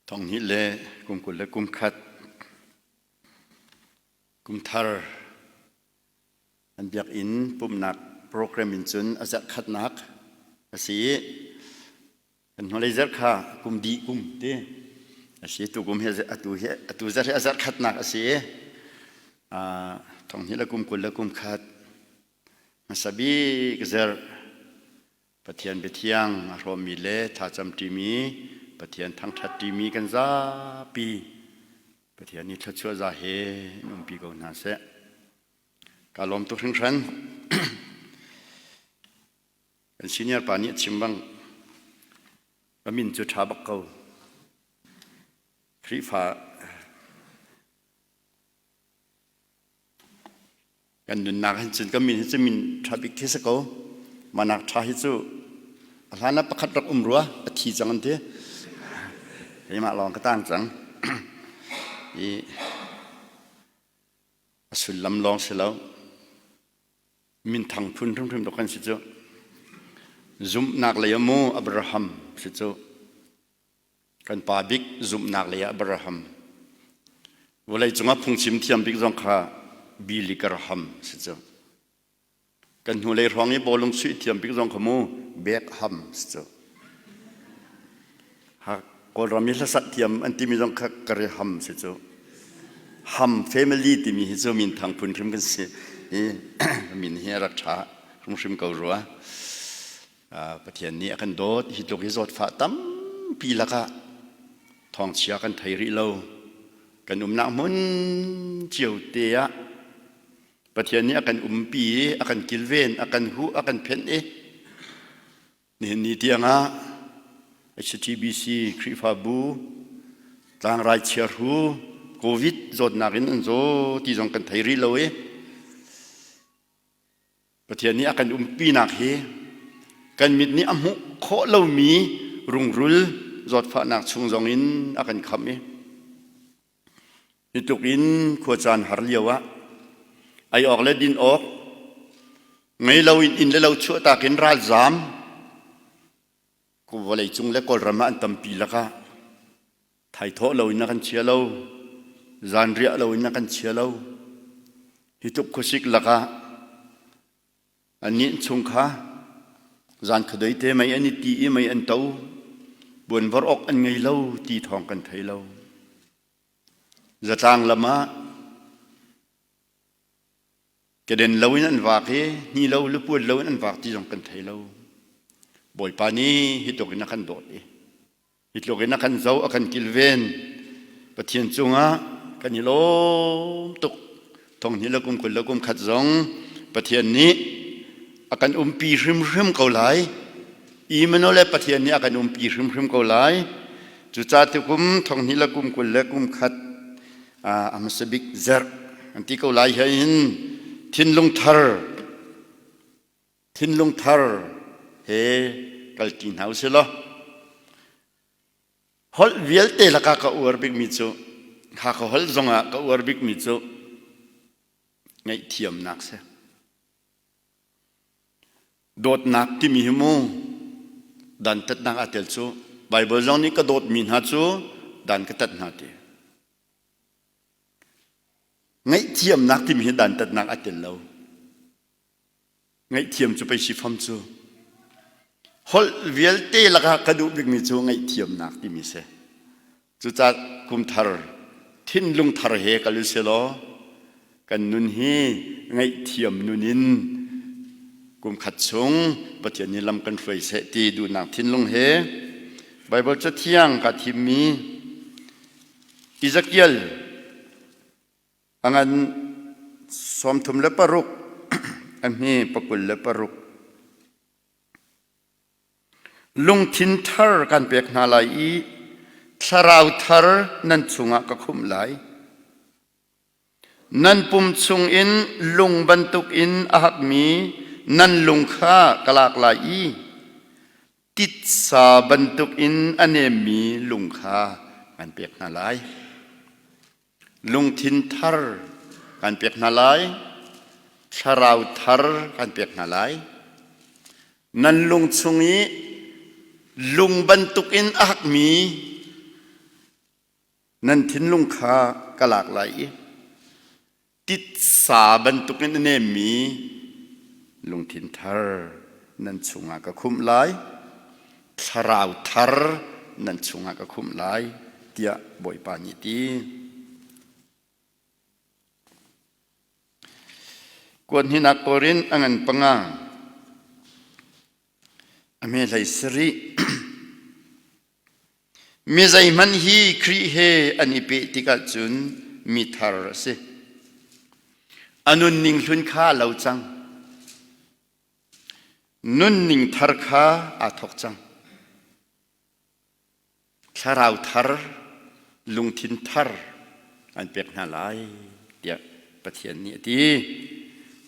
Thonghnih le kum 21 kum thar an biakinn pumhnak program in cun a zarh khatnak a si i kan hnulei zarh kha kum dih kum ti a si. Tu kum hi atu hi atu zarh hi a zarh khatnak a si i thonghnih le kum 21 hmasa bik zarh Pathian biathiang a hrawmmi le thlacam ṭimi, Pathian thangṭhat ṭimi kan zapi Pathian nih thluachuah za he in umpi ko hna seh. Ka lawm tuk hringhran. Kan senior pa nih a chim bang, ka min cu ṭha bak ko. Khrihfa Kan nunnak hin cun kan min hi cu min ṭha bik khi si ko. Mahnak ṭha hi cu a hlan ah pakhat rak um rua, a thi cang an ti. Keimah lawng ka tang cang. I a sullam lawng si lo. Minthang phun hrimhrim dok kan si cu. Zumhnak lei ah mu Abraham si cu. Kan pa bik zumhnak lei ah Abraham. Vawlei cungah phungchim thiam bik zong kha Billy Graham si cu. Kan hnulei hrawng i bawlung chuih thiam bik zong kha mu Beckham si cu. Ha Kawlram i hlasak thiam an timi zong kha Graham si cu. Ham family timi hi cu minthang phun hrim kan si. I min hi a rak ṭha hrimhrim ko rua. Pathian nih a kan dawt. Hi tluk hi zawtfah tampi lakah thawngchia kan thei rih lo. Kan umnak hmun cio te ah Pathian nih a kan umpi i a kan kilven, a kan huh, a kan phenh i nihin ni tiangah HTBC Khrihfabu tlangrai chiahru COVID zawtnak in an zaw ti zong kan thei rih lo i Pathian nih a kan umpinak hi kan mit nih a hmuh khawh lomi rungrul zawtfahnak chung zongin a kan khamh i hi tluk in khuacaan har lio ah ei awk le din awk ngei loin inn le lo chuahtak in ralzaam vawlei cung le Kawlram ah an tampi lakah thaithawh loin a kan chia lo, zanriah loin a kan chia lo. Hi tluk khuasik lakah annih chung kha zan khadei te mei an i ti i mei an to, buanvor awk an ngei lo ti thawng kan thei lo. Zatlang lam ah Keden loin an vak i hni lo lupuan loin an vak ti zong kan thei lo. Bawipa nih hi tluk in a kan dawt i hi tluk in a kan zoh a kan kilven. Pathian cungah kan i lawm tuk. Thonghnih le kum 20 le kum khat zong Pathian nih a kan umpi hrimhrim ko lai. Immanuel le Pathian nih a kan umpi hrimhrim ko lai. Cucaah tukum thonghnih le kum 20 le kum khat a hmasa bik zerh an ti ko lai hin thinlung thar thinlung thar he kalti hna usih law holh vialte lakah ka uar bikmi cu Hakha holh zongah ka uar bikmi cu ngaihthiamnak si. Dawtnak timi hi mu dantatnak aa tel cu Baibal zong nih ka dawtmi hna cu dan ka tat hna ti. Ngaihthiamnak timi hi dantatnak aa tel lo. Ngaihthiam cu pei sifam cu. Holh vialte lakah ka duh bikmi cu ngaihthiamnak timi si. Cucaah kum thar thinlung thar he kal u silaw kan nun hi ngaihthiam nun in kum khat chung Pathian nih lam kan hruai seh ti duhnak thinlung he Baibal cathiang ka thimmi Ezekiel a ngan 36 a hme 26. Lungthin thar kan pek hna lai i thlarau thar nan chungah ka khumh lai. Nan pum chungin lung bantukin a hakmi nan lung kha ka lak lai i titsa bantukin a nemmi lung kha kan pek hna lai. Lungthin thar kan pek hna lai, thlarau thar kan pek hna lai. Nan lung chung i lung bantukin a hakmi. Nan thinlung kha ka lak lai i titsa bantukin a nemmi lungthin thar nan chungah ka khumh lai, thlarau thar nan chungah ka khumh lai, tiah Bawipa nih a ti. Kuat hnihnak Korin a ngan panga a hme hlei sarih. Mi zeihmanh hi Khrih he an i peh tikah cun mi thar a si. A nunning hlun kha a lo cang. Nunning thar kha aa thawk cang. Thlarau thar, lungthin thar an pek hna lai tiah Pathian nih a ti.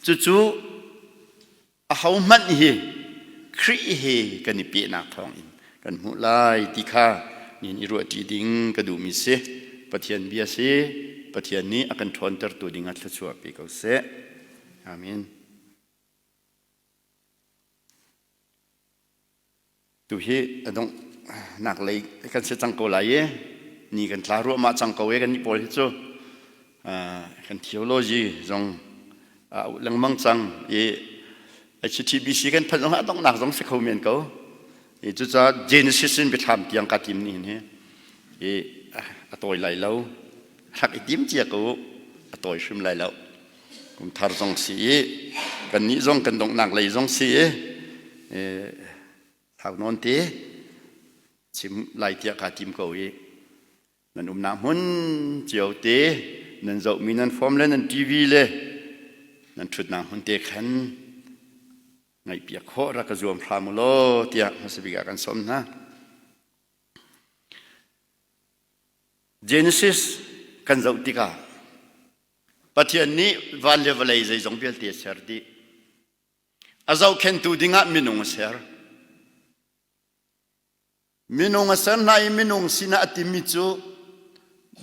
Cucu ahohmanh hi Khrih he kan i pehnak thawngin kan hmuh lai ti kha nihin i ruahṭi ding ka duhmi si. Pathian bia si. Pathian nih a kan ṭhawntertu dingah thluachuah pe ko seh. Amen. Tu hi a donghnak lei kan si cang ko lai i ni kan tla ruahmah cang ko i kannih pawl hi cu kan theology zong a uh lengmang cang i HTBC kan phanh zong a donghnak zong si kho men ko. I cucaah Genesis in biathlam tiang ka tim ni hi i a tawi lai lo. Rak i tim cia ko a tawi hrim lai lo. Kum thar zong si i kannih zong kan donghnak lei zong si i thau nawn te chim lai tiah kaa tim ko i nan umnak hmun cio te nan zohmi nan form le nan TV le nan ṭhutnak hmun te khan ngaihpiak khawh rak ka zuam hram u law tiah hmasa bik ah kan sawm hna. Genesis kan zoh tikah Pathian nih van le vawlei zeizong vialte a ser dih. A zohkhenhtu dingah minung a ser. Minung a ser hna i minung sinah a timi cu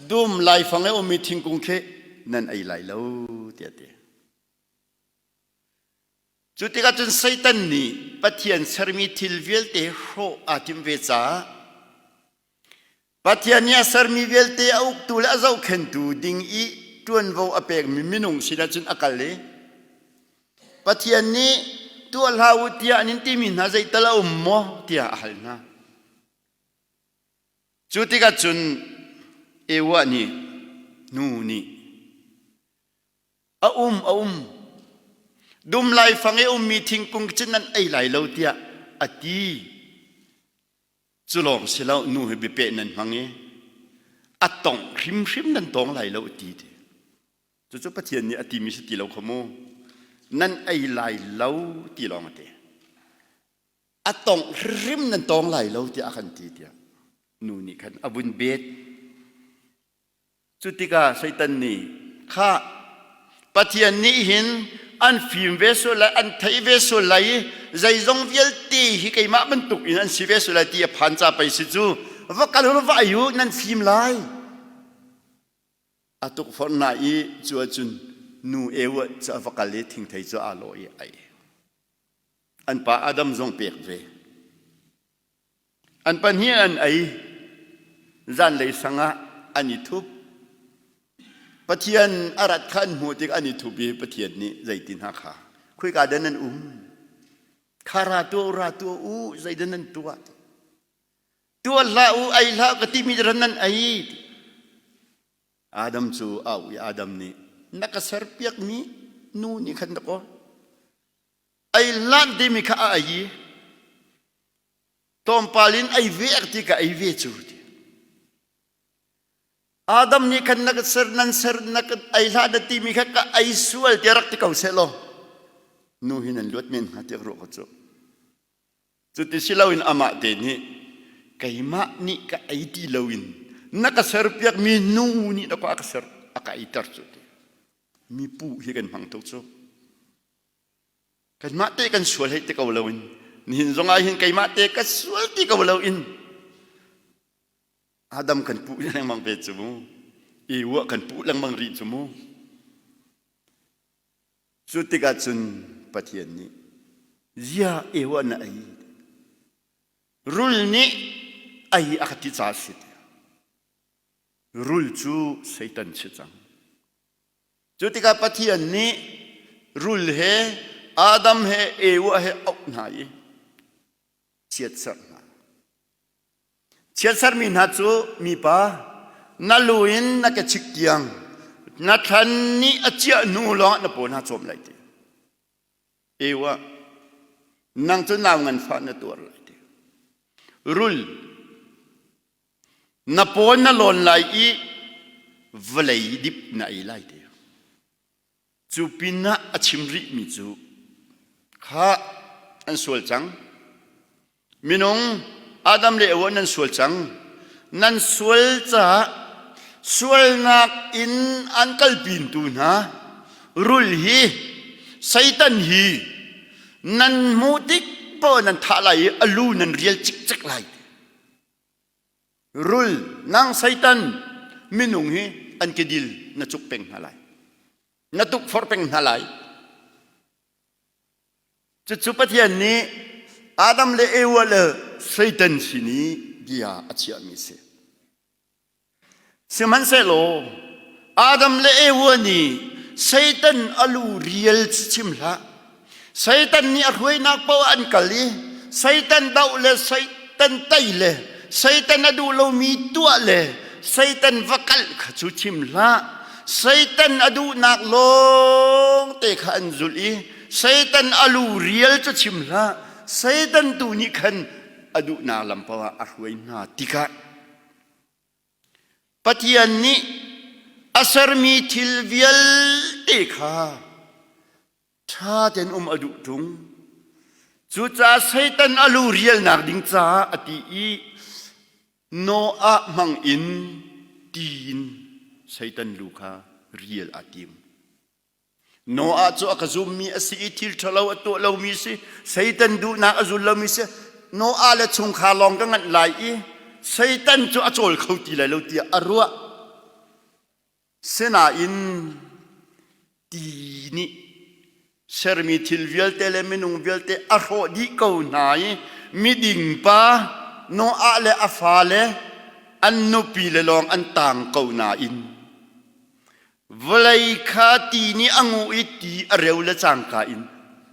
dum laifang i ummi thingkung khi nan ei lai lo tiah a ti. Cu tikah cun Satan nih Pathian sermi thil vialte hrawh aa timh ve caah Pathian nih a sermi vialte a uktu le a zohkhentu ding i ṭuanvo a pekmi minung sinah cun a kal i Pathian nih tuah hlah u tiah an in timi hna zeital a um maw tiah a hal hna. Cu tikah cun Ewa nih nu nih a um a um dum laifang i ummi thingkung cu nan ei lai lo tiah a ti. Cu lawng si lo nu hi biapeh nan hmang i a tongh hrimhrim nan tawng lai lo ti ti. Cucu Pathian nih a timi si ti lo kha mu. Nan ei lai lo ti lawng a ti. A tongh hrim nan tawng lai lo tiah a kan ti tiah nu nih khan a vun bet. Cu tikah Satan nih khah Pathian nih hin an fim ve sual lai an theih ve sual lai i zeizong vialte hi keimah bantuk in an si ve sual lai ti a phan ca pei si cu va kal u va ei u nan fim lai a tukforh hna i cu ahcun nu Ewa cu a va kal i thingthei cu aa lawh i a ei an pa Adam zong pek ve An pahnih an ei. Zanlei sang ah an i thup. Pathian a rat kha an hmuh tik an i thup i Pathian nih zeiti hna kha khuika dah nan um? Kha ra tuah u, ra tuah u, zeidah nan tuah? Tuah hlah u, ei hlah ka timi ran nan ei. Adam cu au i Adam nih na ka serpiakmi nu nih khan dakaw ei hlan timi kha a ei i tlawmpal in ei ve ti ka ei ve cu ti Adam nih khan na ka ser nan ser na ka ei hlah na timi kha ka ei sual tiah rak ti ko seh law nu hi nan luat men hnga tiah ruah ko cu cuti si loin amah te nih keimah nih ka ei ti loin na ka serpiakmi nu nih na ka ser a ka eiter cu ti mi pu hi kan hmang tuk cu Kanmah te kan sual hei ti ko loin nihin zong ah hin keimah te ka sual ti ko loin Adam kan puh lengmang ve cu mu. Ewa kan puh lengmang rih cu mu. Cu tikah cun Pathian nih zia Ewa na ei rul nih ei a ka ti ca si. Rul cu Satan si cang. Cu tikah Pathian nih rul he Adam he Ewa he auh hna i chiatserh hna. Chiatserhmi hna cu mipa na lu in na kechik tiang na thlan nih a ciah hnu lawngah na paw hna cawm lai ti. Ewa nang cu nau nganfah na tuar lai ti. Rul na paw na lawn lai i vawlei dip na ei lai ti. Cu pinah a chim rihmi cu kha an sual cang. Minung Adam le Ewa nan sual cang. Nan sual caah sualnak in an kalpintu hna rul hi Satan hi nan hmuh tik paoh nan thah lai i a lu nan rial cikcek lai. Rul nang Satan minung hi an kedil na cuk peng hna lai. Na tukforh peng hna lai. Cucu Pathian nih Adam le Ewa le Satan sin i bia a chiahmi a si. Sihmanhsehlaw Adam le Ewa nih Satan a lu rial chim hlah. Satan nih a hruainak paoh an kal i Satan doh le Satan tei le Satan a duh lomi tuah le Satan va kalh kha cu chim hlah. Satan a duhnak lawng te kha an zulh i Satan a lu rial cu chim hlah. Satan tu nih khan a duhnak lam paoh ah a hruai hna tikah Pathian nih a sermi thil vialte kha ṭha tein um a duh ṭung. Cucaah Satan a lu rialnak ding caah a ti i Noah hmang in tiin Satan lu kha rial aa tim. Noah cu a ka zummi a si i thil ṭhalo a tuah lomi a si. Satan duhnak a zul lomi a si. Noah le chungkhar lawng ka nganh lai i Satan cu a cawl kho ti lai lo tiah a ruah. Sinain ti nih sermi thil vialte le minung vialte a hrawh dih ko hna i miding pa Noah le a fale an nupi le lawng an tang ko nain Vawlei kha ti nih a nguh i ti a reu le cangka in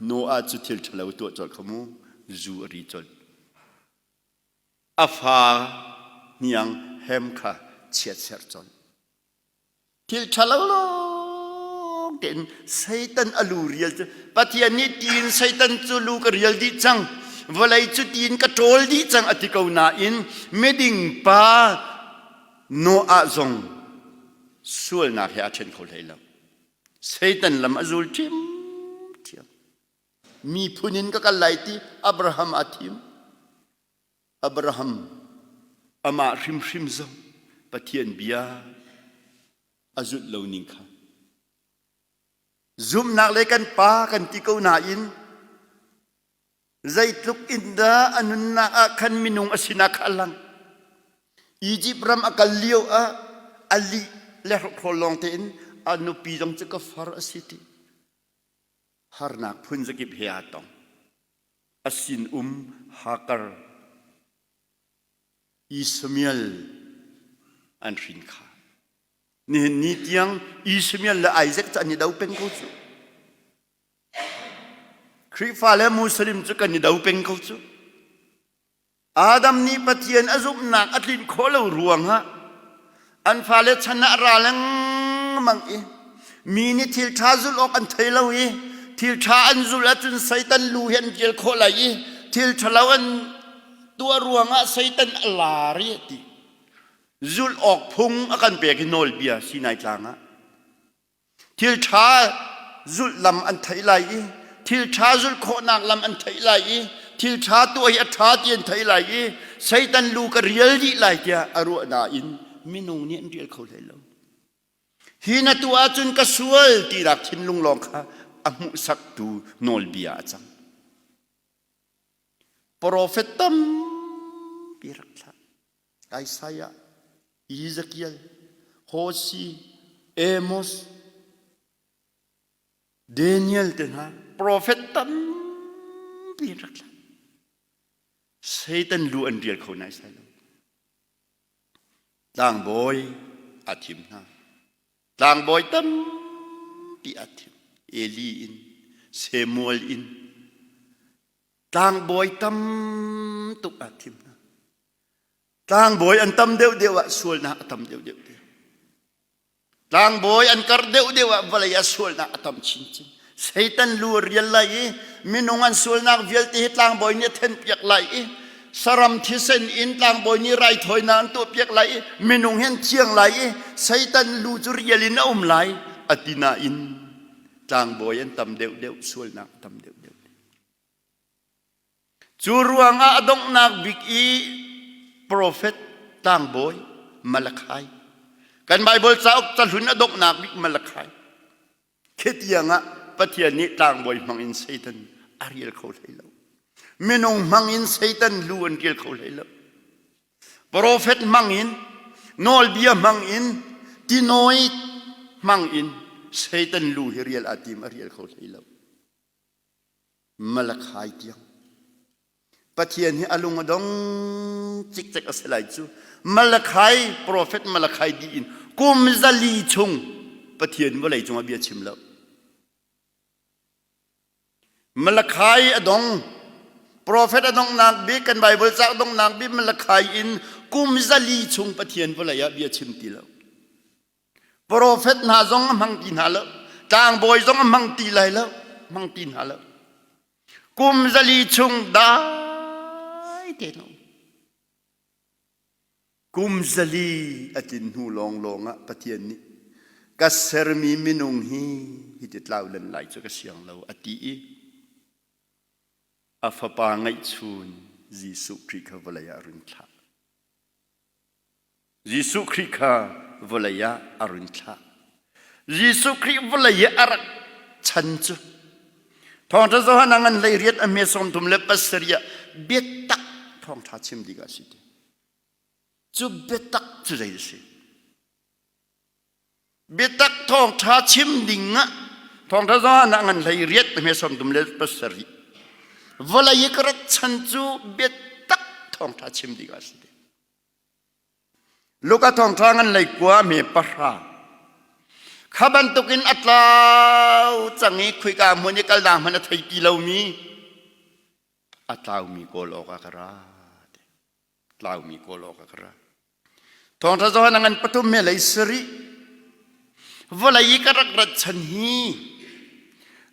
Noah cu thil ṭhalo tuah colh kha mu zu a ri colh. A fa hniang Hem kha chiatserh colh. Thil ṭhalo lawng tein Satan a lu rial cu Pathian nih tiin Satan cu lu ka rial dih cang vawlei cu tiin ka ṭawl dih cang a ti ko nain miding pa Noah zong sualnak he aa ṭhen kho hlei lo. Satan lam a zul ṭhiamṭhiam. Miphun in ka kal lai ti Abraham a thim. Abraham amah hrimhrim zong Pathian bia a zulh lo ning kha. Zumhnak le kan pa kan ti ko nain Zeitluk in dah a nunnak ah khan minung a sinak kha a lang. Egypt ram a kal lio ah a lih le hrokhrawl lawng tein a nupi zong cu ka far a si ti. Harnak phun zakip he aa tong. A sin-um Hagar Ishmael an hrin kha. Nihin ni tiang Ishmael le Isaac cu an i do peng ko cu. Khrihfa le Muslim cu kan i do peng ko cu. Adam nih Pathian a zumhnak a tlinh khawh lo ruangah an fale chan ah ra lengmang i mi nih thil ṭha zulh awk an thei lo i thil ṭha an zulh ahcun Satan lu hi an rial khawh lai i thil ṭhalo an tuah ruangah Satan a lar i a ti. Zulh awk phung a kan pek i nawlbia Sinai tlang ah. Thil ṭha zulh lam an theih lai i thil ṭha zulh khawhnak lam an theih lai i thil ṭha tuah hi a ṭha ti an theih lai i Satan lu ka rial dih lai tiah a ruah nain minung nih an rial kho hlei lo. Hi na tuah ahcun ka sual tinak thinlung lawng kha a hmuhsaktu nawlbia a cang. Profet tampi rak thlah. Isaiah, Ezekiel, Hosea, Amos, Daniel te hna profet tampi rak thlah. Satan lu an rial kho nai sai lo. Tlangbawi. Aa thim hna. Tlangbawi tampi aa thim. Eli in, Samuel in, tlangbawi tam tuk aa thim hna. Tlangbawi an tam deuhdeuh ah sualnak a tam deuhdeuh te. Tlangbawi an kar deuhdeuh ah vawlei ah sualnak a tam chinchin. Satan lu a rial lai i minung an sualnak vialte hi tlangbawi nih a thenpiak lai i saram thisen in tlangbawi nih raithawinak an tuahpiak lai i minung hi an thiang lai i Satan lu cu rial in a um lai a ti nain tlangbawi an tam deuhdeuh sualnak a tam deuhdeuh. Cu ruangah a donghnak bik i profet tlangbawi Malachi kan Baibal cauk cahlun a donghnak bik Malachi khi tiang ah Pathian nih tlangbawi hmang in Satan a rial kho hlei lo. Minung hmang in Satan lu an rial kho hlei lo. Profet hmang in nawlbia hmang in tinawi hmang in Satan lu hi rial aa tim a rial kho hlei lo. Malachi tiang. Pathian hi a lung a dong cikcek a si lai cu. Malachi, profet Malachi dih in kum 400 chung Pathian vawlei cungah bia chim lo. Malachi a dong. Profet a donghnak bik kan Bible cauk donghnak bik Malachi in kum 400 chung Pathian vawlei ah bia chim ti lo. Profet hna zong a hmang ti hna lo. Tlangbawi zong a hmang ti lai lo. Hmang ti hna lo. Kum 400 chung dai tein a um. Kum 400 a tlin hnu lawnglawng ah Pathian nih ka sermi minung hi hiti tlau len lai cu ka siang lo a ti i a fapa ngeihchun Jesuh Khrih kha vawlei ah a run thlah. Jesuh Khrih kha vawlei ah a run thlah. Jesuh Khrih vawlei i a rak chan cu Thawngṭha Johan a ngan hlei riat a hme 37 ah biatak thawngṭha chim ding ah si ti. Cu biatak cu zei a si? Biatak thawngṭha chim ding ah Thawngṭha Johan a ngan hlei riat a hme 37 vawlei i ka rat chan cu biatak thawngṭha chim ding ah si ti. Luka thawngṭha ngan lei kua me pahra. Kha bantukin a tlau cang i khuika hmun i kalnak hmanh a thei ti lomi a tlaumi kawl awkah ka ra. Tlaumi kawl awkah ka ra. Thawngṭha Johan a ngan pathum me lei sarih. Vawlei i ka rak rat chan hi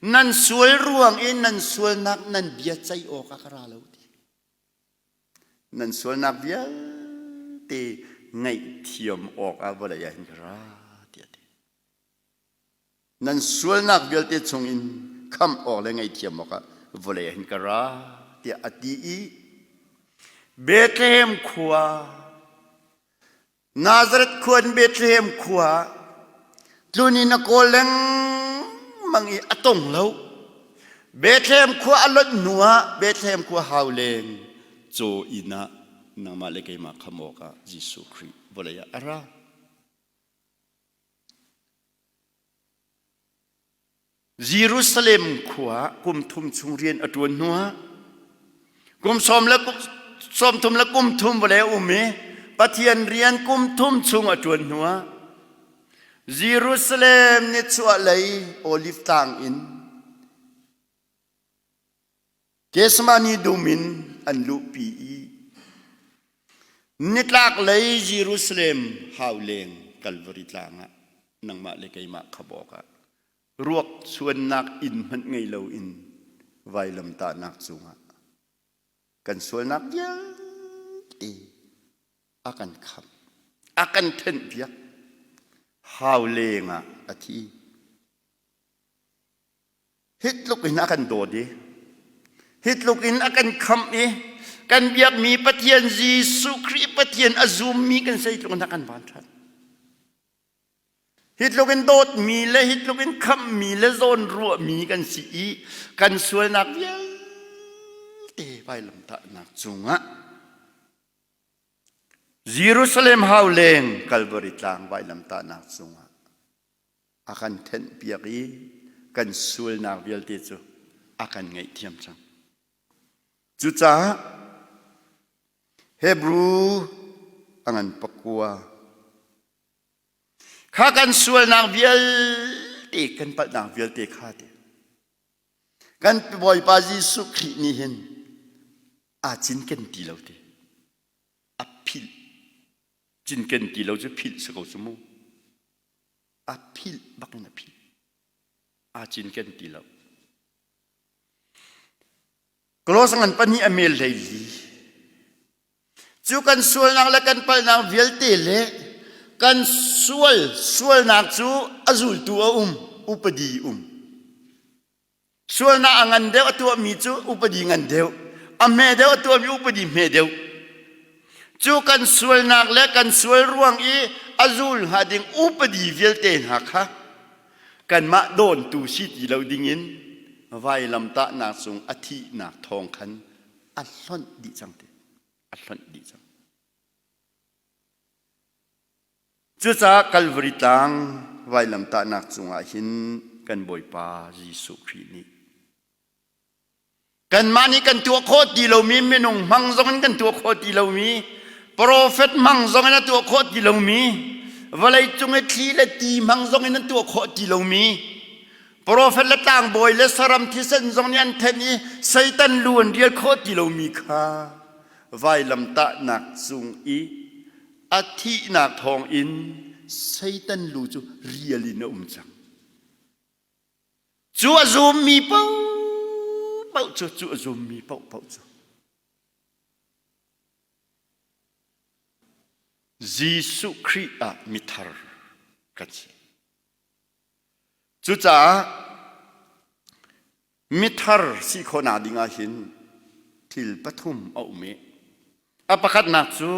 nan sual ruang i nan sualnak nan bia ceih awkah ka ra lo ti. Nan sualnak vialte ngaihthiam awkah vawlei ah hin ka ra tiah a ti. Nan sualnak vialte chungin khamh awk le ngaihthiam awkah vawlei ah hin ka ra tiah a ti i Bethlehem khua Nazareth khua in Bethlehem khua tlun in a kawl lengmang i a tong lo. Bethlehem khua a lonh hnu ah Bethlehem khua hau leng caw inn ah nangmah le keimah kham awkah Jesuh Khrih vawlei ah a ra. Jerusalem khua kum thum chung rian a ṭuan hnuah kum sawm le sawm thum le kum thum vawlei a um i Pathian rian kum thum chung a ṭuan hnuah Jerusalem nichuahlei Olive Tlang in Gethsemane dum in an luhpi i nitlaklei Jerusalem hauleng Kalvari tlang ah nangmah le keimah kha bawk ah ruak chuannak inn hmanh ngei loin vailamtahnak cungah kan sualnak vialte a kan khamh a kan thenhpiak hau leng ah a thi hi tluk in a kan dawt i hi tluk in a kan khamh i kan biakmi Pathian Jesuh Khrih Pathian a zummi kan sei tluk in a kan vanṭhat Hi tluk in dawtmi le hi tluk in khamhmi le zawnruahmi kan si i kan sualnak vialte vailamtahnak cungah Jerusalem hau leng Calvary tlang vailamtahnak cungah a kan thenhpiak i kan sualnak vialte cu a kan ngaihthiam cang. Cucaah Hebrew a ngan pakua. Kha kan sualnak vialte kan palhnak vialte kha te kan Bawipa Jesuh Khrih nih hin aa cinken ti lo ti a philh cinken ti lo cu philh si ko cu mu a philh bak in a philh aa cinken ti lo Kolosa ngan pahnih a mel hlei li Cu kan sualnak le kan palhnak vialte le kan sual sualnak cu a zultu a um, upadi um. Sualnak a ngan deuh a tuahmi cu upadi ngan deuh, a hme deuh a tuahmi upadi hme deuh. Cu kan sualnak le kan sual ruang i a zul hnga ding upadi vialte hna kha kanmah dawntu si ti lo dingin vailamtahnak cung a thihnak thawng khan a hlonh dih cang ti a hlonh dih cang cucaah Calvary tlang vailamtahnak cungah hin kan Bawipa Jesuh Khrih nih kanmah nih kan tuah khawh ti lomi minung hmang zong in kan tuah khawh ti lomi profet hmang zong in a tuah khawh ti lomi vawlei cung i thli le ti hmang zong in an tuah khawh ti lomi Profet le tlangbawi le saram thisen zong nih an thenh i Satan lu an rial khawh ti lomi kha vailamtahnak cung i a thihnak thawngin Satan lu cu rial in a um cang. Cu a zummi paohpaoh cu cu a zummi paohpaoh cu Jesuh Khrih ah mithar kan si. Cucaah mithar si khawhnak ding ah hin thil pathum a um i a pakhatnak cu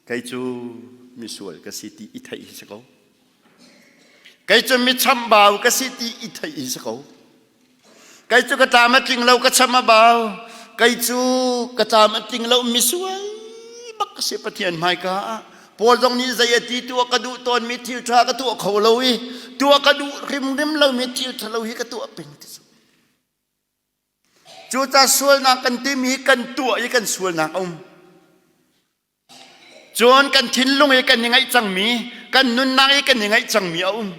kei cu misual ka si ti i theih hi si ko. Kei cu mi chambau ka si ti i theih hi si ko. Kei cu ka tlam a tling lo ka cham a bau. Kei cu ka tlam a tling lo misual bak ka si Pathian hmaika ah. Paul zong nih zei a ti tuah ka duh tawnmi thil ṭha ka tuah kho lo i tuah ka duh hrimhrim lomi thil ṭhalo hi ka tuah peng ti cu. Cucaah sualnak kan timi hi kan tuah i kan sualnak a um. Cun kan thinlung i kan i ngaih cangmi, kan nunnak i kan i ngaih cangmi a um.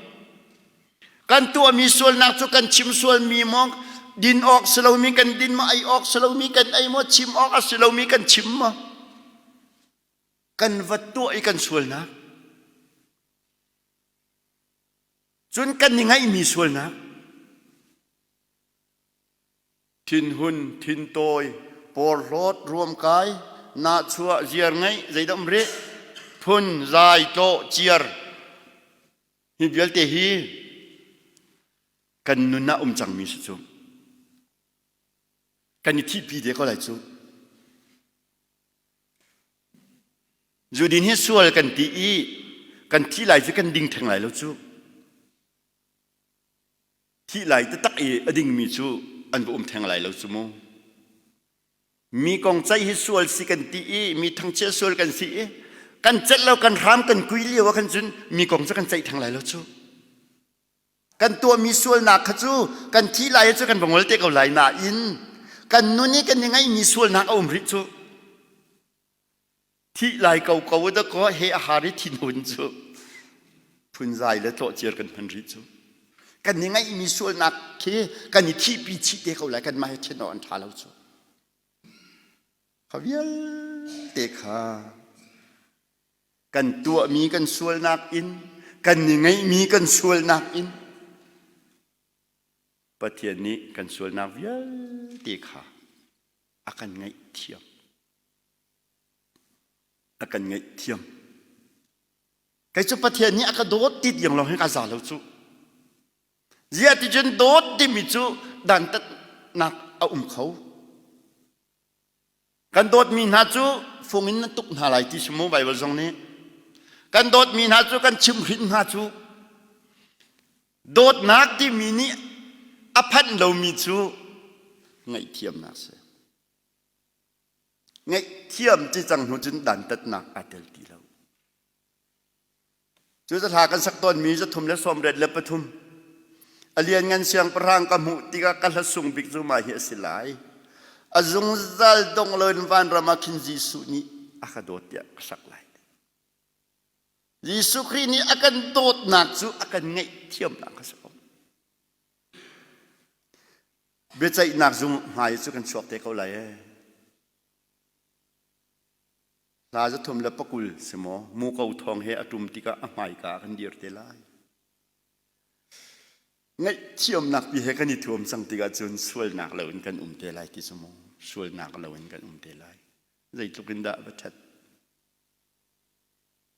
Kan tuahmi sualnak cu kan chim sualmi maw, din awk si lomi kan din maw, ei awk si lomi kan ei maw, chim awk a si lomi kan chim maw? Kan va tuah i kan sualnak. Cun kan i ngaihmi sualnak. Thinhun, thintawi, porhlawt, ruamkai, nahchuah, ziar ngeih, zeidah um rih? Phun, zai, tlawh, ciar. Hi vialte hi kan nun ah um cangmi si cu. Kan i thihpi te ko lai cu. Zudin hi sual kan ti i kan thi lai cu kan ding theng lai lo cu. Thih lai taktak i a dingmi cu an va um theng lai lo cu mu. Mi kong ceih hi sual si kan ti i mi thangchia sual kan si i kan celh lo kan hram kan kui lio ah khan cun mi kong cu kan ceih theng lai lo cu. Kan tuahmi sualnak kha cu kan thih lai cu kan va ngol te ko lai nain kan nun i kan i ngaihmi sualnak a um rih cu. Thih lai ko ko da ko he a har i thinhun cu phunzai le tlawhciar kan hman rih cu. Kan i ngaihmi sualnak khi kan i thihpi chih te ko lai kanmah he thin awk an ṭha lo cu. Kha vialte kha kan tuahmi kan sualnak in kan i ngaihmi kan sualnak in Pathian nih kan sualnak vialte kha a kan ngaihthiam. A kan ngaihthiam. Kei cu Pathian nih a ka dawt ti tiang lawng hin ka za lo cu. Ziah ti cun dawt timi cu dantatnak a um kho. Kan dawtmi hna cu fung in na tuk hna lai ti si mu Baibal zong nih. Kan dawtmi hna cu kan chimhhrinh hna cu dawtnak timi nih a phanh lomi cu ngaihthiamnak si. Ngaihthiam ti cang hnu cun dantatnak aa tel ti lo. Cu hla kan sak tawnmi 383 a lianngan siangpahrang ka hmuh tikah ka hla sung bik cu mah hi a si lai. A zungzal dong loin vanram ah khin Jesuh nih a ka dawt tiah ka sak lai. Jesuh Khrih nih a kan dawtnak cu a kan ngaihthiamnak a si ko. Biaceihnak zung hmai cu kan chuak te ko lai ee. Hla 320 si maw muko thawng he a ṭum tikah a hmaika ah kan dir te lai. Ngaihthiamnak pi he kan i thuam cang tikah cun sualnak loin kan um te lai ti cu mu sualnak loin kan um te lai. Zeitluk in dah va ṭhat.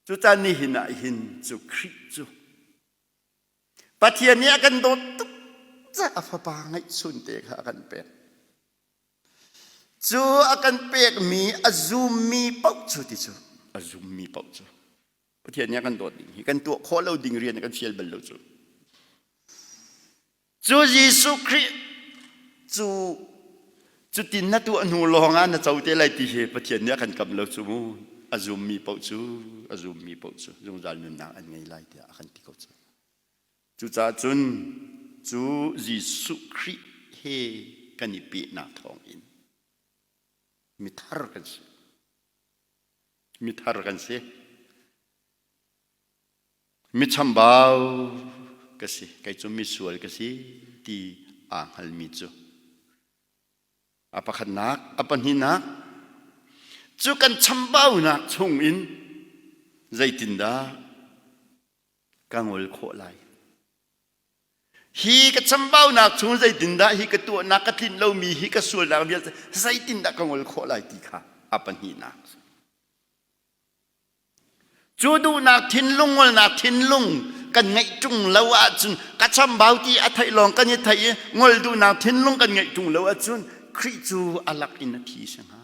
Cucaan nihin ah hin cu Khrih cu Pathian nih a kan dawt tuk caah a fapa ngeihchun te kha a kan pek. Cu a kan pekmi a zummi paoh cu ti cu a zummi paoh cu Pathian nih a kan dawt ding hi kan tuah khawh lo ding rian a kan fial bal lo cu. Cu Jesuh Khrih cu cutin na tuah hnu lawng ah na co te lai ti hi Pathian nih a kan kam lo cu mu. A zummi paoh cu a zummi paoh cu zungzal nunnak an ngei lai tiah a kan ti ko cu. Cucaah cun cu Jesuh Khrih he kan i pehnak thawng in mithar kan si. Mithar kan si. Michambau ka si, kei cu misual ka si ti aa hngalmi cu a pakhatnak, a pahnihnak cu kan chambaunak chungin zeitindah ka ngol khawh lai? Hi ka chambaunak chung zeitindah hi ka tuahnak ka tlinh lomi hi ka sualnak vialte zeitindah ka ngol khawh lai ti kha a pahnihnak. Cu duhnak thinlung ngolnak thinlung kan ngeih ṭung lo ahcun ka chambau ti a theih lawng kan i theih i ngol duhnak thinlung kan ngeih ṭung lo ahcun Khrih cu a lak in a thi si hnga.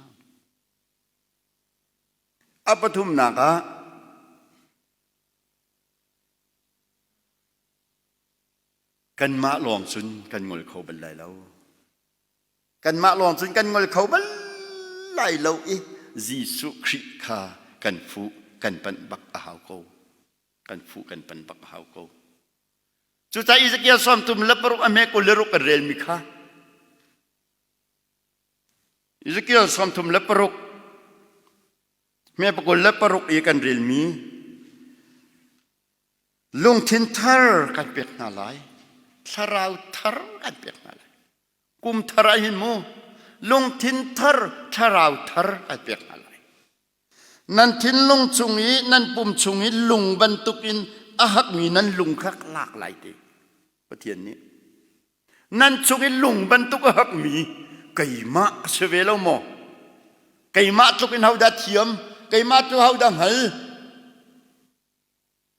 A pathumnak ah kanmah lawng cun kan ngol kho bal lai lo. Kanmah lawng cun kan ngol kho bal lai lo i Jesuh Khrih kha kan fuh kan panh bak a hau ko. Kan fuh kan panh bak a hau ko. Cucaah Ezekiel sawmtum le paruk a hme 26 kan relmi kha Ezekiel 36 hme 26 i kan relmi lungthin thar kan pek hna lai thlarau thar kan pek hna lai Kum thar ah hin mu lungthin thar thlarau thar ai pek hna lai. Nan thinlung chung i nan pum chung i lung bantukin a hakmi nan lung kha lak lai ti. Pathian nih nan chung i lung bantuk a hakmi keimah a si ve lo maw? Keimah tluk in hodah thiam? Keimah tluk hodah hngal?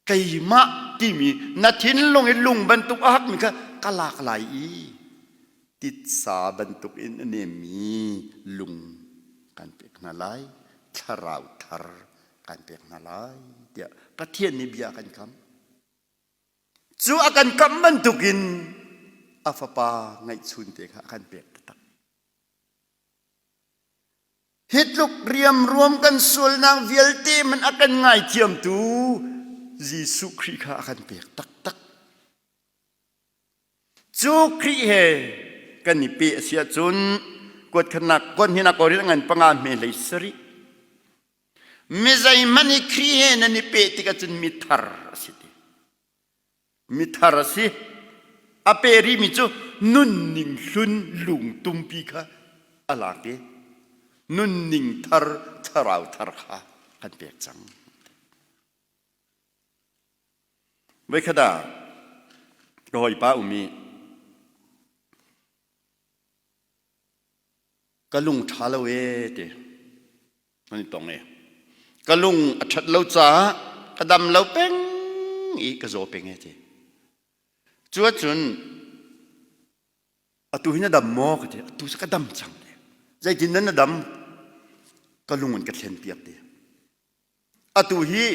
Keimah timi na thinlung i lung bantuk a hakmi kha ka lak lai i titsa bantuk in a nemmi lung kan pek hna lai, thlarau thar kan pek hna lai tiah Pathian nih bia a kan kam. Cu a kan kam bantukin a fapa ngeihchun te kha a kan pek taktak. Hi tluk riamruam kan sualnak vialte man a kan ngaithiamtu Jesuh Khrih kha a kan pek taktak. Cu Khrih he kan i pe a si ahcun kuatkhatnak kuat hinak korin ngan panga hme hlei sarih. Mi zeihmanh hi Khrih he nan i peh tik ahcun mithar a si ti. Mithar a si. A pe rihmi cu nunning hlun lungtumpi kha a lak i nunning thar thlarau thar kha kan pek cang. Voikhat ah ka hawipa um i ka lung ṭha lo ee ti an i tong i ka lung a ṭhat lo caah ka dam lo peng i ka zaw peng e ti. Cu ahcun atu hi na dam maw ka ti atu cu ka dam cang ti. Zeitin dah na dam? Ka lung in ka thlen piak ti. Atu hi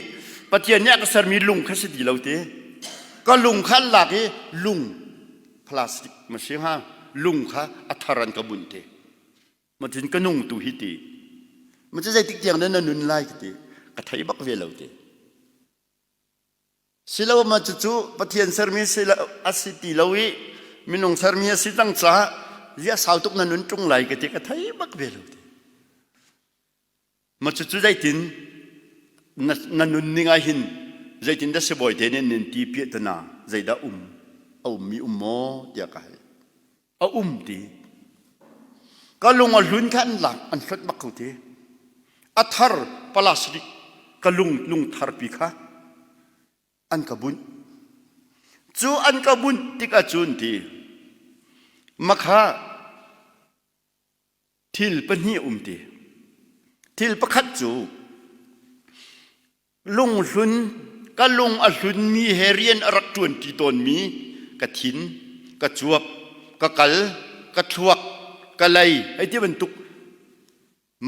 Pathian nih a ka sermi lung kha si ti lo ti. Ka lung kha an lak i lung plastic ma si hnga lung kha a thar an ka bunh ti. Macun ka nung tu hi ti. Macu zeitik tiang dah na nun lai ka ti. Ka thei bak ve lo ti. Silo ma cucu Pathian sermi a si ti lo i minung sermi a si cang caah ziah sau tuk na nun ṭung lai ka ti ka thei bak ve lo ti. Ma cucu zeitin na, na nunning ah hin Zeitindah sibawi te nih nin ti piah tana zeidah um a ummi um maw tiah ka hal. A um ti. Ka lung a hlun kha an lak an hlonh bak ko ti. A thar plastic ka lung lung thar pi kha an ka bunh. Cu an ka bunh tik ahcun ti makha thil pahnih a um ti. Thil pakhat cu lunghlun ka lung a hlunmi he rian a rak ṭuanṭi tawnmi ka thin, ka cuap, ka kal, ka thluak, ka lei hei ti bantuk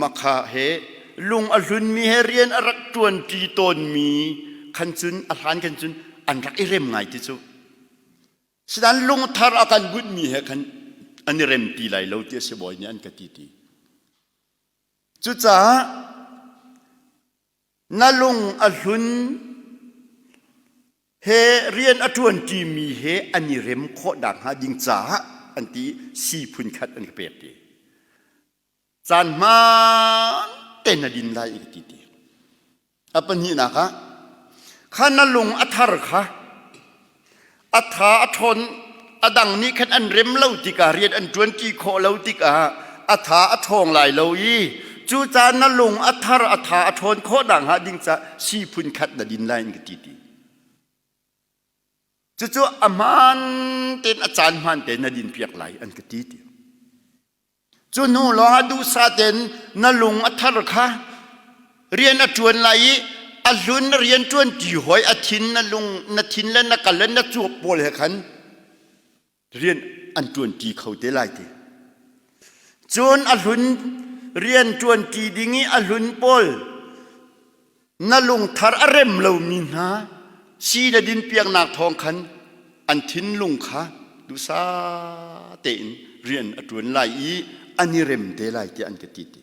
makha he lung a hlunmi he rian a rak ṭuanṭi tawnmi khan cun a hlan khan cun an rak i rem ngai ti cu. Sinan lungthar a kan bunhmi he khan an i rem ti lai lo ti a sibawi nih an ka ti ti. Cucaah na lung a hlun he rian a ṭuanṭimi he an i rem khawh nakhnga ding caah an ti sii phun khat an ka pek ti. Caan hmaan te na din lai ka ti ti. A pahnihnak ah kha na lung a thar kha a tha a ṭhawn a dang nih khan an rem lo tikah rian an ṭuanṭi khawh lo tikah a tha a ṭhawng lai lo i cucaah na lung a thar a tha a ṭhawn khawh nakhnga ding caah sii phun khat na din lai in ka ti ti. Cucu a hmaan tein a caan hmaan tein na din piak lai an ka ti ti. Cu hnu lawngah duhsah tein na lung a thar kha rian a ṭuan lai i a hlun na rian ṭuan ṭi hawi a thin na lung na thin le na kal le na cuap pawl he khan rian an ṭuan ṭi kho te lai ti. Cun a hlun rian ṭuan ṭi ding i a hlun pawl na lungthar a rem lomi hna si na din piaknak thawng khan an thinlung kha duhsah tein rian a ṭuan lai i an i rem te lai tiah an ka ti ti.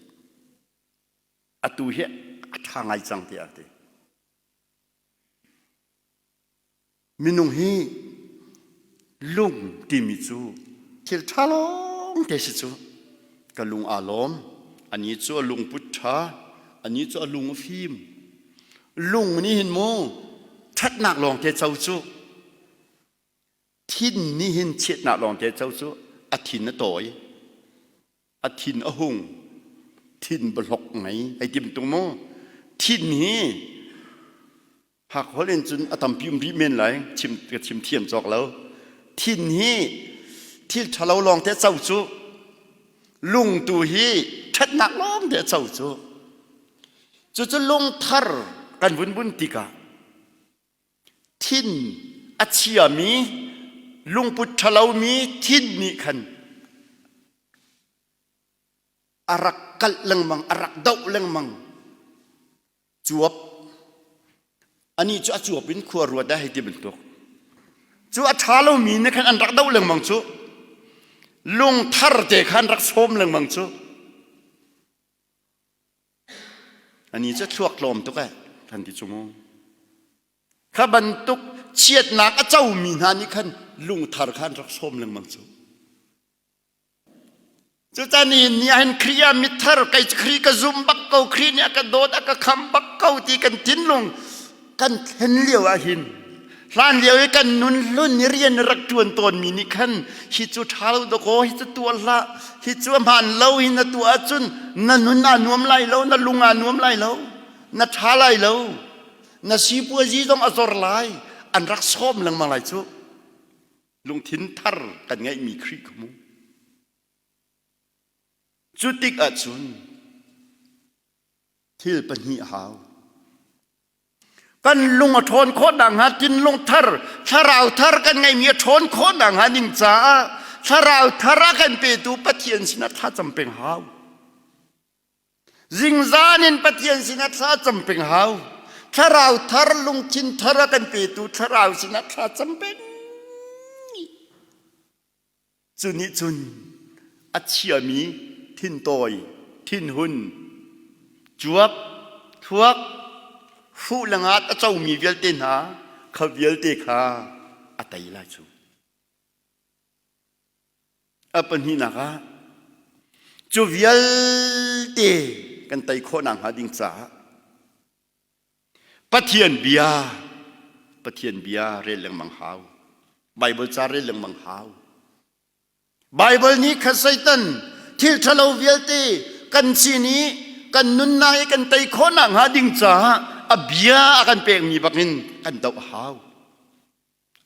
Atu hi a ṭha ngai cang tiah a ti. Minung hi lung timi cu thil ṭha lawng te si cu. Ka lung aa lawm. Ani cu a lungput ṭha. Ani cu a lung a fim. Lung nih hin mu ṭhatnak lawng te co cu. Thin nih hin chiatnak lawng te co cu. A thin a tawi. A thin a hung. Thin bahlok ngei. Hei tim tung mu. Thin hi Hakholh in cun a tampi um rih men lai chim ka chim thiam cawk lo. Thin hi thil ṭhalo lawng te co cu lung tu hi ṭhatnak lawng te co cu cucu lungthar kan vun bun tikah thin a chiami lungput ṭhalomi thin nih khan a rak kalh lengmang a rak doh lengmang Cuap. Anih cu a cuap in khua ruat ah hei ti bantuk. Cu a ṭha lomi nih khan an rak doh lengmang cu. Lungthar te khan rak sawm lengmang cu. Ani cu thluak tlawm tuk eh kan ti cu mu. Kha bantuk chiatnak a comi hna nih khan lungthar kha an rak sawm lengmang cu. Cucaah nihin ni ah hin Khrih ah mithar kei cu Khrih ka zum bak ko Khrih nih a ka dawt a ka kham bak ko ti kan thinlung kan thlen lio ah hin hlan lio i kan nun hlun i rian rak ṭuan tawnmi nih khan hi cu ṭha lo dakaw hi cu tuah hlah hi cu a hmaan lo hi na tuah ahcun na nun aa nuam lai lo na lung aa nuam lai lo na ṭha lai lo na sipuazi zong a zor lai an rak sawm lengmang lai cu lungthin thar kan ngeihmi Khrih kha mu. Cu tik ahcun thil pahnih a hau. Kan lung a ṭhawn khawh nakhnga tinlung thar, thlarau thar kan ngeihmi a ṭhawn khawh nakhnga ding caah thlarau thar a kan petu Pathian sinah thlacam peng hau. Zingzan in Pathian sinah thla cam peng hau. Thlarau thar lungthin thar a kan petu thlarau sinah thla cam peng. Cu nih cun a chiami thintawi, thinhun, cuap, thluak, hruh le ngat a comi vialte hna kha vialte kha a tei lai cu. A pahnihnak ah cu vialte kan tei khawh nakhnga ding caah Pathian bia. Pathian bia rel lengmang hau. Bible ca rel lengmang hau. Bible nih kha Satan thil ṭhalo vialte kan sin i kan nunnak i kan tei khawhnak hnga ding caah a bia a kan pekmi bakin kan doh a hau.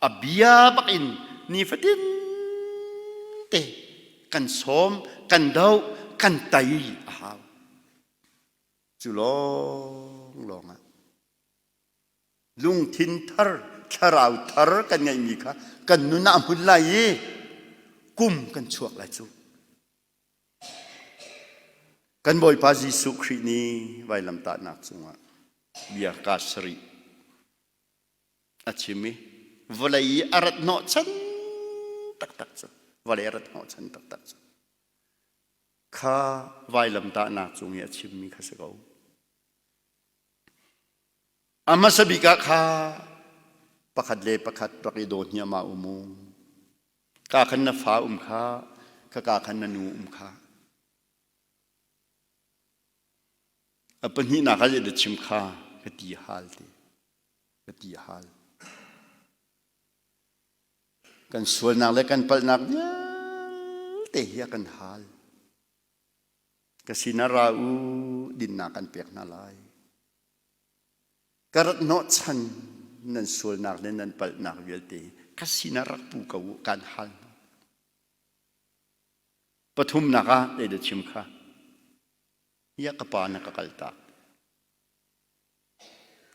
A bia bakin nifatin te kan sawm, kan doh, kan tei a hau. Cu lawnglawng ah lungthin thar thlarau thar kan ngeihmi kha kan nun ah a hmun lai i kum kan chuak lai cu. Kan Bawipa Jesuh Khrih nih vailamtahnak cungah bia kaa sarih a chim i vawlei i a rat hnawhchan taktak cu vawlei a rat hnawhchan taktak cu kha vailamtahnak cung i a chimmi kha si ko. A hmasa bik ah kha pakhat le pakhat rak i daw hniahmah u mu. Ka khan na fa um kha, khaka khan na nu um kha. A pahnihnak ah zeidah chim kha ka ti hal ti. Ka ti hal. Kan sualnak le kan palhnak vialte hi a kan hal. Ka sinah ra u, dinnak kan pek hna lai. Ka rat hnawhchan nan sualnak le nan palhnak vialte ka sinah rak pu ko u, kaan hal hna. Pathumnak ah zeidah chim kha? Ia ka pa na ka kaltak.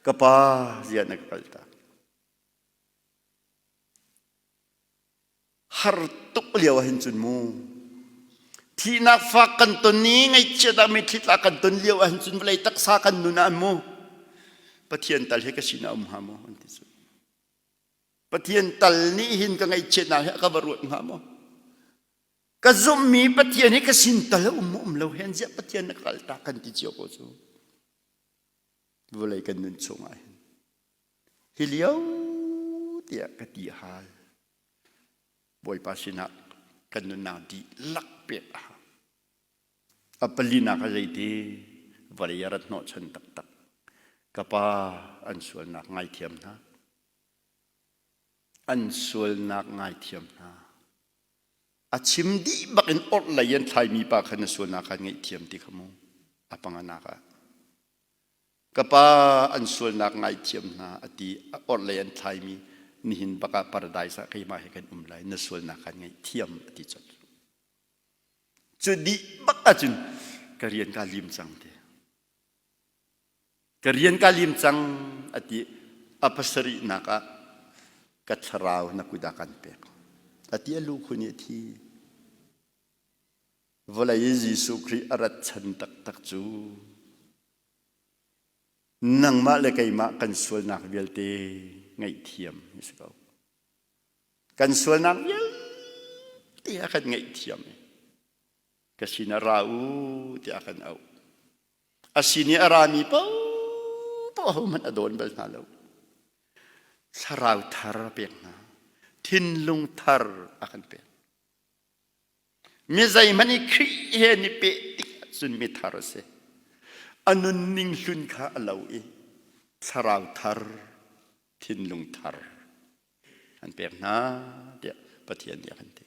Ka pa ziah na ka kaltak. Har tuk lio ah hin cun mu thihnak fak kan ton i ngaihchiat ah mitthli tla kan ton lio ah hin cun vawlei taksa kan nun ah mu Pathian tal hi ka sinah um hnga maw an ti cu. Pathian tal nih hin ka ngaihchiatnak hi a ka va ruat hnga maw? Ka zumhmi Pathian hi ka sin tal a um maw um lo hen ziah Pathian na ka kaltak kan ti cio ko cu. Vawlei kan nun chungah hin hi lio tiah ka ti hal. Bawipa sinah kan nunnak dihlak pek a hau. A palinak a zeiti vawlei a rat hnawhchan taktak. Ka pa an sualnak ngaithiam hna. An sualnak ngaithiam hna. A chim dih bak in orhlei an thlaimi pa kha na sualnak kha ngaihthiam ti kha mu. A panganak ah. Ka pa an sualnak ngaithiam hna a ti a orhlei an thlaimi nihin bak ah paradise ah keimah he kan um lai na sualnak kan ngaihthiam a ti colh. Cu dih bak ahcun ka rian ka lim cang ti. Ka rian ka lim cang a ti a pasarihnak ah ka thlarau na kut ah kan pek. A ti a lu khun i a thi. Vawlei i Jesuh Khrih a rat chan taktak cu nangmah le keimah kan sualnak vialte ngaihthiam a si ko. Kan sualnak vialte a kan ngaihthiam i ka sinah ra u tiah a kan auh. A sin i a rami paohpaoh ahohmanh a dawn bal hna lo. Thlarau thar a pek hna. Thinlung thar a kan pek. Mi zeihmanh i Khrih he an i peh tik ahcun mithar a si. A nunning hlun kha a lo i thlarau thar, thinlung thar an pek hna tiah Pathian nih a kan ti.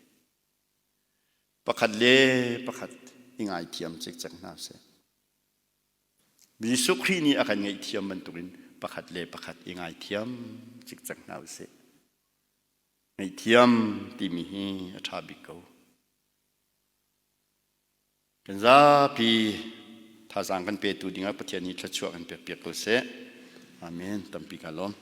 Pakhat le pakhat i ngaithiam cikcek hna sih. Jesuh Khrih nih a kan ngaihthiam bantukin pakhat le pakhat i ngaithiam cikcek hna usih. Ngaihthiam timi hi a ṭha bik ko. Kan zapi thazaang kan petu dingah Pathian nih thluachuah kan pekpiak ko seh. Amen. Tampi ka lawm.